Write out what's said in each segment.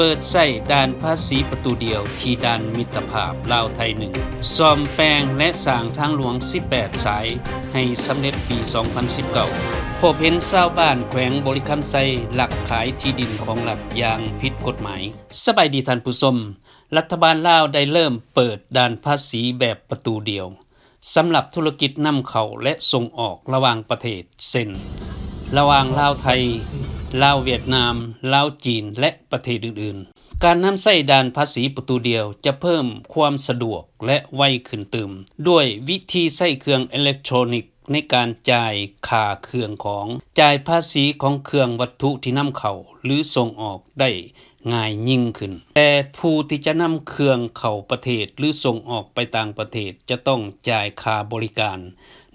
ເປີດໃຊ້ດ່ານພາສີປະຕູດຽວທີ່ດ່ານມິດຕະພາບລາວໄທໜຶ່ງ, ສ້ອມແປງ ແລະ ສ້າງທາງຫຼວງສິບແປດສາຍໃຫ້ສຳເລັດປີສອງພັນສິບເກົ້າ. ພົບເຫັນຊາວບ້ານແຂວງບໍລິຄຳໄຊລັກຂາຍທີ່ດິນຂອງລັດຢ່າງຜິດກົດໝາຍ. ສະບາຍດີທ່ານຜູ້ຊົມ, ລັດຖະບານລາວໄດ້ເລີ່ມເປີດດ່ານພາສີແບບປະຕູດຽວ ສຳລັບທຸລະກິດນຳເຂົ້າ ແລະ ສົ່ງອອກລະຫວ່າງປະເທດ ເຊັ່ນ ລະຫວ່າງລາວໄທ, ລາວຫວຽດນາມ, ລາວຈີນ ແລະ ປະເທດອື່ນໆ. ການນຳໃຊ້ດ່ານພາສີປະຕູດຽວຈະເພີ່ມຄວາມສະດວກ ແລະ ໄວຂຶ້ນຕື່ມ ດ້ວຍວິທີໃຊ້ເຄື່ອງເອເລັກໂທຣນິກໃນການຈ່າຍຄ່າເຄື່ອງຂອງ, ຈ່າຍພາສີຂອງເຄື່ອງວັດຖຸທີ່ນຳເຂົ້າ ຫຼື ສົ່ງອອກໄດ້ ງ່າຍຍິ່ງຂຶ້ນ, ແຕ່ຜູ້ທີ່ຈະນຳເຄື່ອງເຂົ້າປະເທດ ຫຼື ສົ່ງອອກໄປຕ່າງປະເທດ ຈະຕ້ອງຈ່າຍຄ່າບໍລິການ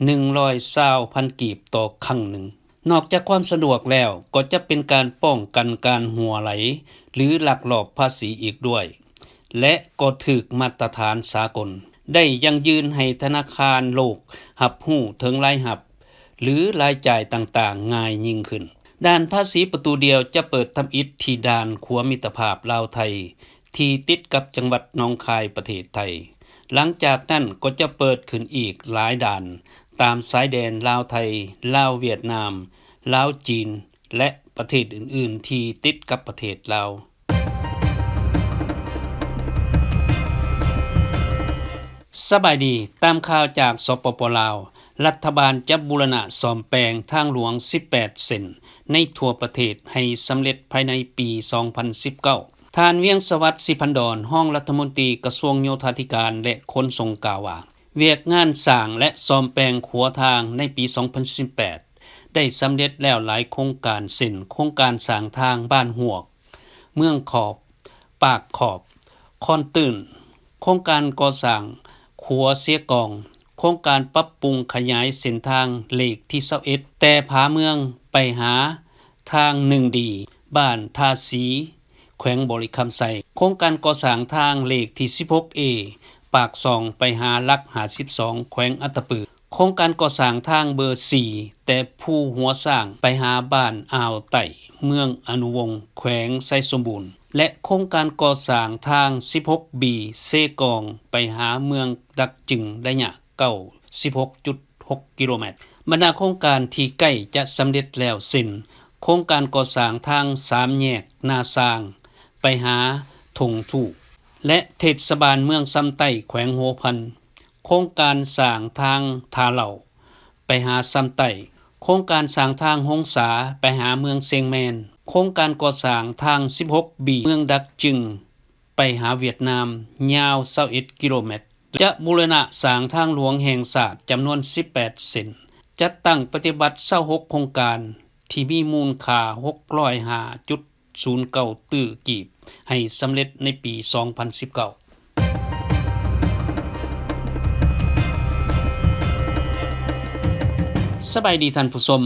ໜຶ່ງຮ້ອຍຊາວພັນກີບຕໍ່ຄັ້ງໜຶ່ງ. ນອກຈາກຄວາມສະດວກແລ້ວ, ກໍຈະເປັນການປ້ອງກັນການຮົ່ວໄຫຼ ຫຼື ລັກລອບພາສີອີກດ້ວຍ, ແລະ ກໍຖືກມາດຕະຖານສາກົນ, ໄດ້ຢັ້ງຢືນໃຫ້ທະນາຄານໂລກຮັບຮູ້ເຖິງລາຍຮັບ ຫຼື ລາຍຈ່າຍຕ່າງໆງ່າຍຍິ່ງຂຶ້ນ. ດ່ານພາສີປະຕູດຽວຈະເປີດທຳອິດທີ່ດ່ານຂົວມິດຕະພາບລາວໄທ ທີ່ຕິດກັບຈັງຫວັດໜອງຄາຍ ປະເທດໄທ. ຫຼັງຈາກນັ້ນກໍຈະເປີດຂຶ້ນອີກຫຼາຍດ່ານ ຕາມຊາຍແດນລາວໄທ, ລາວຫວຽດນາມ, ລາວຈີນ ແລະ ປະເທດອື່ນໆທີ່ຕິດກັບປະເທດລາວ. ສະບາຍດີ, ຕາມຂ່າວຈາກ ສປປ ລາວ, ລັດຖະບານຈະບູລະນະສ້ອມແປງທາງຫຼວງສິບແປດເສັ້ນໃນທົ່ວປະເທດໃຫ້ສຳເລັດພາຍໃນປີສອງພັນສິບເກົ້າ. ທ່ານ ວຽງສະຫວັດ ສີພັນດອນ, ຮອງລັດຖະມົນຕີກະຊວງໂຍທາທິການ ແລະ ຂົນສົ່ງ ກ່າວວ່າ ວຽກງານສ້າງ ແລະ ສ້ອມແປງຂົວທາງໃນປີສອງພັນສິບແປດ ໄດ້ສຳເລັດແລ້ວຫຼາຍໂຄງການ ເຊັ່ນ ໂຄງການສ້າງທາງບ້ານຮວກ, ເມືອງຂອບ, ປາກຂອບ, ຄອນຕື້ນ, ໂຄງການກໍ່ສ້າງຂົວເຊກອງ, ໂຄງການປັບປຸງຂະຫຍາຍເສັ້ນທາງເລກທີຊາວເອັດ ແຕ່ຜາເມືອງໄປຫາທາງໜຶ່ງດີ ບ້ານທ່າສີ ແຂວງບໍລິຄຳໄຊ, ໂຄງການກໍ່ສ້າງທາງເລກທີສິບຫົກເອ ປາກຊ່ອງໄປຫາຫຼັກຫ້າສິບສອງ ແຂວງອັດຕະປື, ໂຄງການກໍ່ສ້າງທາງເບີສີ່ ແຕ່ພູຫົວຊ້າງໄປຫາບ້ານອ່າວໃຕ້ ເມືອງອະນຸວົງ ແຂວງໄຊສົມບູນ ແລະ ໂຄງການກໍ່ສ້າງທາງສິບຫົກບີ ເຊກອງໄປຫາເມືອງດັກຈຶງ ໄລຍະເກົ້າສິບຫົກຈຸດຫົກກິໂລແມັດ. ບັນດາໂຄງການທີ່ໃກ້ຈະສຳເລັດແລ້ວ ເຊັ່ນ ໂຄງການກໍ່ສ້າງທາງສາມແຍກນາຊາງໄປຫາທົ່ງທູ ແລະ ເທດສະບານເມືອງຊຳໃຕ້ ແຂວງຫົວພັນ, ໂຄງການສ້າງທາງທ່າເຫຼົ້າໄປຫາຊຳໃຕ້, ໂຄງການສ້າງທາງຫົງສາໄປຫາເມືອງຊຽງແມນ, ໂຄງການກໍ່ສ້າງທາງສິບຫົກບີເມືອງດັກຈຶງໄປຫາຫວຽດນາມ ຍາວຊາວເອັດກິໂລແມັດ. ຈະບູລະນະສ້າງທາງຫຼວງແຫ່ງຊາດຈຳນວນສິບແປດເສັ້ນ, ຈັດຕັ້ງປະຕິບັດຊາວຫົກໂຄງການ ທີ່ມີມູນຄ່າຫົກຮ້ອຍຫ້າຈຸດສູນເກົ້າຕື້ກີບ ໃຫ້ສຳເລັດໃນປີສອງພັນສິບເກົ້າ. ສະບາຍດີທ່ານຜູ້ຊົມ,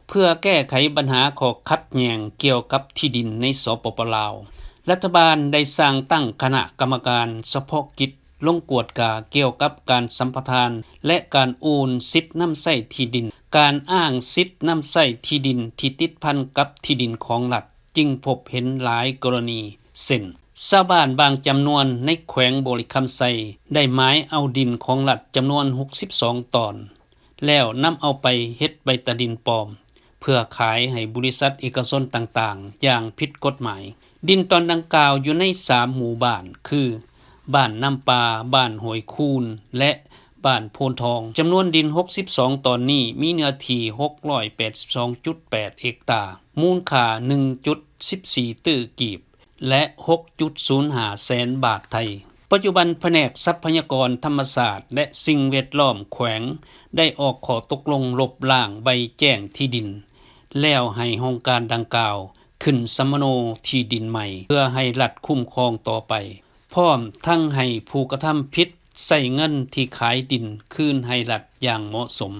ເພື່ອແກ້ໄຂບັນຫາຂໍ້ຂັດແຍ່ງກ່ຽວກັບທີ່ດິນໃນ ສປປ ລາວ, ລັດຖະບານໄດ້ສ້າງຕັ້ງຄະນະກຳມະການສະເພາະກິດ ລົງກວດກາກ່ຽວກັບການສຳປະທານ ແລະ ການໂອນສິດນຳໃຊ້ທີ່ດິນ, ການອ້າງສິດນຳໃຊ້ທີ່ດິນທີ່ຕິດພັນກັບທີ່ດິນຂອງລັດ ຈຶ່ງພົບເຫັນຫຼາຍກໍລະນີ ເຊັ່ນ ຊາວບ້ານບາງຈຳນວນໃນແຂວງບໍລິຄຳໄຊ ໄດ້ໝາຍເອົາດິນຂອງລັດຈຳນວນຫົກສິບສອງຕອນ ແລ້ວນຳເອົາໄປເຮັດໃບຕາດິນປອມ ເພື່ອຂາຍໃຫ້ບໍລິສັດເອກະຊົນຕ່າງໆຢ່າງຜິດກົດໝາຍ. ດິນຕອນດັ່ງກ່າວຢູ່ໃນສາມໝູ່ບ້ານ ຄື ບ້ານນ້ຳປາ, ບ້ານຫ້ວຍຄູນ ແລະ ບ້ານໂພນທອງ. ຈຳນວນດິນຫົກສິບສອງຕອນນີ້ ມີເນື້ອທີ່ຫົກຮ້ອຍແປດສິບສອງຈຸດແປດເຮັກຕາ, ມູນຄ່າໜຶ່ງຈຸດສິບສີ່ຕື້ກີບ ແລະ ຫົກຈຸດສູນຫ້າແສນບາດໄທ. ປັດຈຸບັນ ພະແນກຊັບພະຍາກອນທຳມະຊາດ ແລະ ສິ່ງແວດລ້ອມແຂວງ ໄດ້ອອກຂໍ້ຕົກລົງລົບລ້າງໃບແຈ້ງທີ່ດິນ ແລ້ວໃຫ້ໂຄງການດັ່ງກ່າວຂຶ້ນສຳມະໂນທີ່ດິນໃໝ່ ເພື່ອໃຫ້ລັດຄຸ້ມຄອງຕໍ່ໄປ, ພ້ອມທັງໃຫ້ຜູ້ກະທຳຜິດໃຊ້ເງິນທີ່ຂາຍດິນຄືນໃຫ້ລັດຢ່າງເໝາະສົມ.